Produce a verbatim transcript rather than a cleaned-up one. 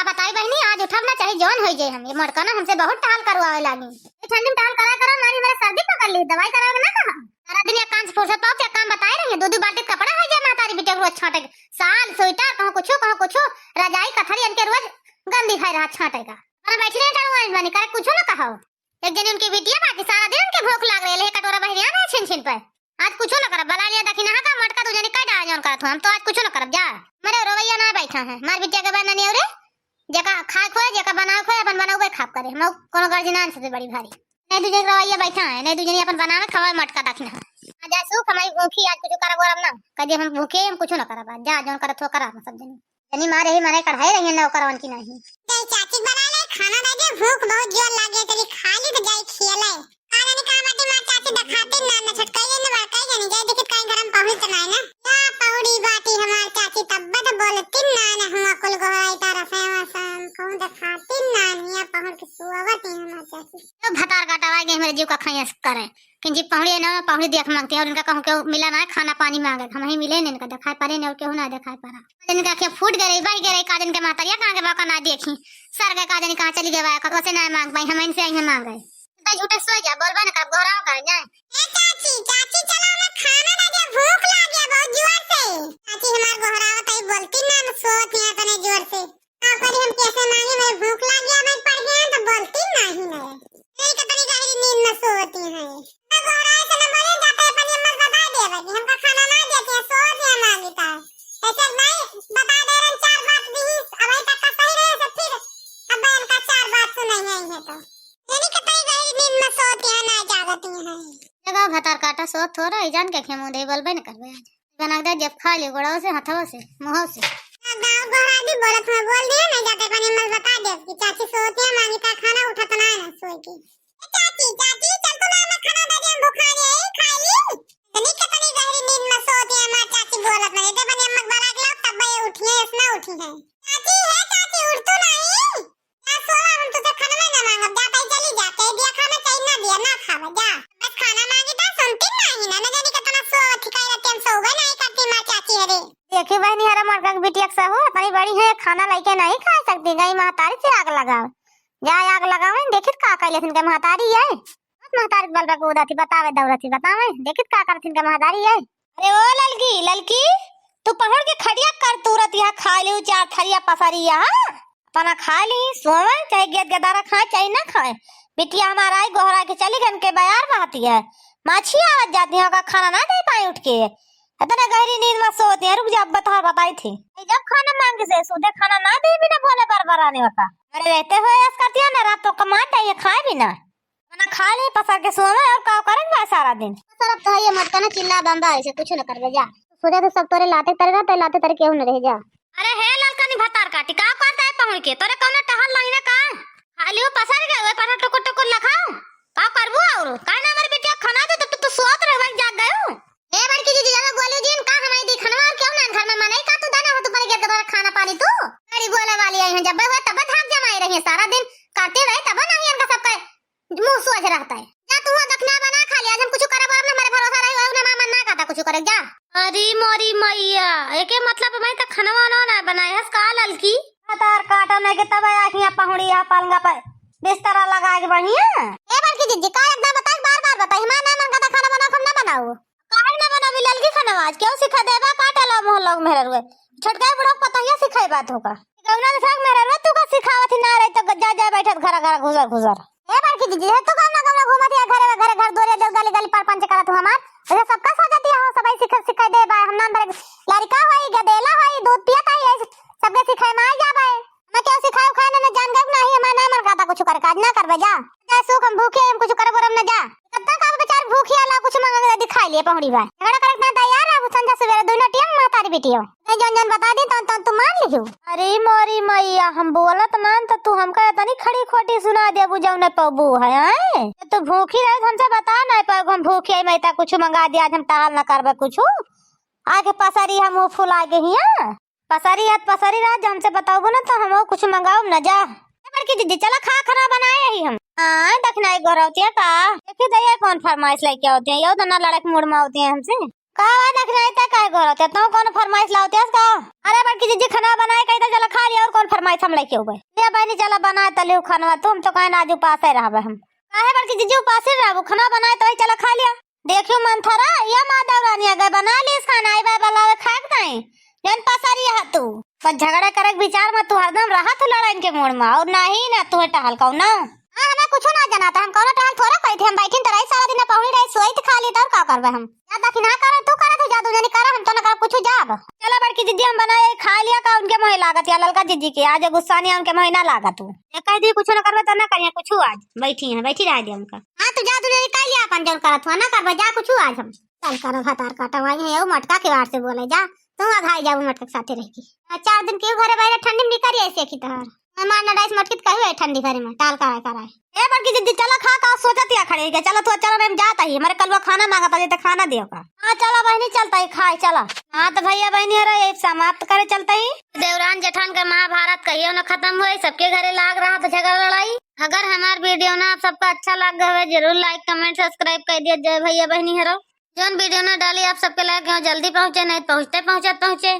अब बताई बहिनी, आज उठब ना चाहे जौन होइ जाए, हम ये मोटका ना हमसे बहुत टहल करवावे लागी। ये ठंडी में टहल करा करा, मारी मेरा सर्दी पकड़ ली, दवाई करावे ना कहा। सारा दिन एक काम से फुर्सत पाओ, क्या काम बताए रही है, दो दो बाल्टी कपड़ा होइ जाए महतारी बिटिया के रोज छाटे के। साल, स्वेटर, कहूँ कुछो, कहूँ कुछो, रजाई कथरी इनके रोज गंदी भई रहा छाटे का। अरे बैठी रही, टाड़ू आई बनी, करे कुछो ना कहो। एक जनी उनकी बिटिया बाकी सारा दिन उनके भूख लाग रही है, कटोरा बहरिया ना छिन छिन पे। आज कुछो ना करब, बला लिया दखिनहा का मोटका दू जनी कई डाला जौन करत हो, हम तो आज कुछो ना करब जा। मरे रोवैया ना बैठा है, मार बिटिया के बहना नहीं रे, जेका खाए खोए, जेका बनाए खोए, अपन बनावे खाब करे, हम कोनो गर्जी ना सबसे बड़ी भारी। नहीं दू जनी रोवैया बैठा है, नहीं दू जनी अपन बनावे खावे मोटका दखिनहा। आज आज सुख हमारी भूखी, आज कुछो करब वरब ना, कह दे हम भूखे, हम कुछो ना करब, जा जौन करत हो करा सब जनी। जनी मारे ही मारे कढ़ाई रही है नौकरवन की नहीं। जाई चाची बना ले खाना दे दे, भूख बहुत जोर लागे, चली खा ली तो जाई खिया ले। का जानी का बाटी मार चाची दिखाती ना, ना छोटकाई जानी, बड़काई जानी, जाई देखित काई घर में पहुंच ना है ना। या पौड़ी बाटी हमार चाची तब्बत बोलती ना, ना हुआ कुल गोहराई तारा से वसम, कहूं दिखाती ना, निया पहुंच के सुआवत ही हमार चाची। तो भतार काटा आए गए मेरे जीव का खाइया करे। कि जी पहुड़ी है ना, पहुड़ी देख मांगती है और इनका कहूँ के मिला ना है, खाना पानी मांगे, हम ही मिले नहीं इनका, दिखाई पड़े नहीं और केहू ना दिखाई पड़ा। इनका के फूट गए रही, बह गए रही, का दिन के महतरिया कहाँ के बाका ना देखी, सर गए का दिन कहाँ चली गए, बाका उसे ना मांग पाई, हम इनसे आई है मांग गए। तो झूठे सो जा, बोलबा ना कर, गोहराव कर जाए। ए चाची, चाची चलो ना खाना दे दे, भूख लागे बहुत जोर से। चाची हमार गोहरावत आई, बोलती ना, ना सोवत यहाँ तने जोर से। का करी हम कैसे मांगी, मेरे भूख लाग गया, मैं पड़ गया तो बोलती नहीं है। यही तो बड़ी गहरी नींद में सोती है। तो गोहराए से न बोले जाते, अपनी अम्मा से बता दे भाई, हमका खाना ना देती है, सोती है मांगी का। ऐसे नहीं बता दे रहे चार बात भी, अब तक का सही रहे से फिर अब इनका चार बात सुनाई नहीं है तो। यानी कि तई गहरी नींद में सोती है, ना जागती है। जगह भतार काटा सोत थोड़ा ही जान के खेमू दे बोलबे न करबे आज। बना दे, जब खा ले गोड़वा से, हथवा से, मुँहवा से। अब गाँव गोहरा दी बोलत हुआ बोल दिया, नहीं जाते कनी मल बता दे कि चाची सोती है, मांगी का खाना उठत ना है ना सोए की। ए चाची, चाची, चल तू ना, मैं खाना दे दे, हम भुखा नहीं है, खा ली। इतनी कितनी गहरी नींद में सोती है, हमार चाची बोलत नहीं, दे बनी अम्मा के बला के लाओ, तब ये उठी है, इसना उठी है। चाची, हे चाची, उठ तू नहीं। ना सोवा, हम तुझे खाना ना मांगब, जा तई चली जा, कह दिया खाना चाहिए ना दिया, ना खावा, जा। बस खाना मांगी तो सुनती नहीं ना, न जानी कितना सो ठिकाई रहती, हम सोवे नहीं करती, माँ चाची हरे। देखी बहनी हरा मरका की बिटिया के सहू, अपनी बड़ी है, खाना लेके नहीं खा सकती, गई महतारी से आग लगाओ। जा आग लगावे, देखित का कैले थिन के महतारी है। महतारी बल बल उदा थी, बतावे दौड़ा थी, बतावे, देखित का कर थिन के महतारी है। अरे ओ ललकी, ललकी, तू पहुड़ के खटिया कर तूरत यहाँ खा ले चार थरिया पसरिया, हाँ? अपना खा ली, सोवे, चाहे गेद गदारा खाए, चाहे ना खाए। बिटिया हमारा आई गोहरा के चली गन के बयार बहती है। माछी आवत जाती है, ओका खाना ना दे पाई उठ के। इतने गहरी नींद में सोती है, रुक जा, अब बता, बताई थी। जब खाना मांगे से सूदे खाना ना दे, बिना बोले बरबराने होता। अरे रहते हुए ऐस करती है ना, रात तो कमा चाहिए, खाए भी ना। खाना खा ले, पसर के सोवे और का करे बा सारा दिन। पसर अब तो है ये मटका ना चिल्ला बम्बा, ऐसे कुछ न करबे जा। सोचा तो सब तोरे लाते तरे रहते, लाते तरे केहू न रह जा। अरे हे ललकनी भतार काटी, का करता है पहुड़ के? तोरे कौनो टहल नहीं ना का? खाली वो पसर गए, वो पसर टुकुर टुकुर लखाओ। का करबू और? का ना हमारे बिटिया खाना दे तो तू, तू सोत रहे, वही जाग गयो। ए बड़की जीजी, ज्यादा बोलियो जिन, का हमारी दी खनवा और क्यों ना घर में मनाई का तू दाना हो तू पर गिर के तोरा खाना पानी तू? बड़ी बोले वाली आई है, जब वह तब धाक जमाई रही है, सारा दिन करते रहे तब नहीं इनका सबका मुंह सोच रहता है। जा तू वो दखना बना खा लिया, आज हम कुछ करे बरब ना, हमारे भरोसा रही, वह ना मामा ना कहता कुछ करे, जा। अरे मोरी मैया, एके मतलब मैं तो खनवा ना, ना बनाए हस का ललकी? तार काटा नहीं के तब आखियां पहुड़ी आ पलंगा पे बिस्तरा लगा के बढ़िया। ए बड़की जीजी, का एकदम बताई, बार बार बताई, हमारा नाम कहता खाना बनाओ, हम ना बनाओ। काहे ना बनाबी ललकी खनवा आज? केहू सिखा देबा का टला मोहल्ला में मेहररुए? छोटका बुढ़ा पतहिया सिखाई बात होगा। गौना के साग मेहररुए तू का सिखावत ही ना रही तो जा, जा बैठत घर, घर घुसर, घुसर। ए बड़की जीजी, है तू गौना, गौना घूमत या घरे, घरे, घर दुआरे, जो गली, गली परपंच करत हूँ हमार। ऐसे सबका सो जाती है, सबई सिखा, सिखाई दे बा। हम नाम भरे लड़का होई, गदेला होई, दूध पियत आई, ऐसे सबके सिखाए में आ जाबे। मैं क्या सिखाए उखाए ना, ना जान गए ना ही, हमारे ना मन करता कुछ करे, काज ना करबे जा। जा सुख हम भूखे, हम कुछ करे बोरम ना जा। कब तक आप बेचारे भूखी आला कुछ मांगे के दिखाई लिए पहुड़ी बा। झगड़ा करे ना तैयार है, वो संझा सवेरे दोनों टीम महतारी बेटी हो। नहीं जौन जौन बता दी, तौन तौन तू मान लीजो। अरे मोरी मैया, हम बोलत ना तो तू हमका इतनी खड़ी खोटी सुना देबू, जौन नहीं पबू है, हैं? तो भूखी रहे, हमसे बता नहीं पाओ, हम भूखी आई, मैं तो कुछ मंगा दिया, आज हम टहल ना करबे कुछ। आगे पसरी हम वो फुला गई हिया। पसरी हाथ पसरी रात, हमसे बताओ ना तो हम कुछ मंगाओ ना जा। ए बड़की दीदी, चला खा, खाना बनाए ही हम। हाँ, दखनाई गोरौतिया का। देखी तो ये कौन फरमाइश लेके होती है, यो तो ना लड़क मूड में होती है हमसे। का बात अखिनाई तै काहे घोरत है? तू कौन फरमाइश लावत है का? अरे बड़की जिज्जी, खाना बनाए कही तो चला खा लिया, और कौन फरमाइश हम लेके उबे? ले बहनी चला बनाए तली खाना, तुम तो कहे ना आज उपासे रहबे हम। काहे बड़की जिज्जी उपासे रहबू? खाना बनाए तो चला खा लिया। देखियो मंथरा, ये माधव रानी अगर बना लीस खाना, आई बाय बलावे खाए के नहीं। जन पसारी है तू। पर झगड़ा करे के विचार में तू हरदम रहत हो लड़ाई के मूड में, और नहीं ना तू टहल कौनो। हाँ, हमें कुछ ना जाना था, हम कौनो टहल थोड़ा करी थी, हम बैठी तो रही सारा दिन, पहुनी रही, सोई तो खा ली, तो और का करबे हम? या दखिना करे तू करे, तू जा, तू जनी करे, हम तो ना करब कुछ जाब। चला बड़की जिज्जी, हम बनाए खा लिया का उनके मोहे लागत या ललका जिज्जी के, आज गुस्सा नहीं उनके मोहे ना लागत हो। ये कह दी कुछ ना करबे तो ना करिए कुछ, आज बैठी हैं, बैठी रह दे हमका। हाँ, तू जा, तू जनी कर लिया अपन जौन करत हुआ, ना करबे जा कुछ आज हम। चल करो भतार काटा, वही है, वो मटका के वार से बोले जा, तू अघाई जाबू मटका के साथे रह के। आ, चार दिन के घरे बैठे ठंडी में निकल ऐसे की तोहर। मेहमान न डाइस मटकी त कही है ठंडी घरे में, टाल कराए कराए। ए बड़की जिज्जी, चला खा का सोचत या खड़े के, चला तू चला, हम जात ही, हमारे कलवा खाना मांगता जे त खाना दियो का। हाँ चला बहनी, चलता ही खाए चला। हाँ तो भैया बहनी हरा यही समाप्त करे चलता ही। देवरान जेठान का महाभारत कहियो न खत्म होए, सबके घरे लाग रहा था झगड़ा लड़ाई। अगर हमार वीडियो ना आप सबका अच्छा लग गए, जरूर लाइक कमेंट सब्सक्राइब कर दिया। जय भैया बहनी हरो। जौन वीडियो ना डाली आप सबके लाग गए जल्दी पहुँचे, नहीं पहुँचते पहुँचत पहुँचे।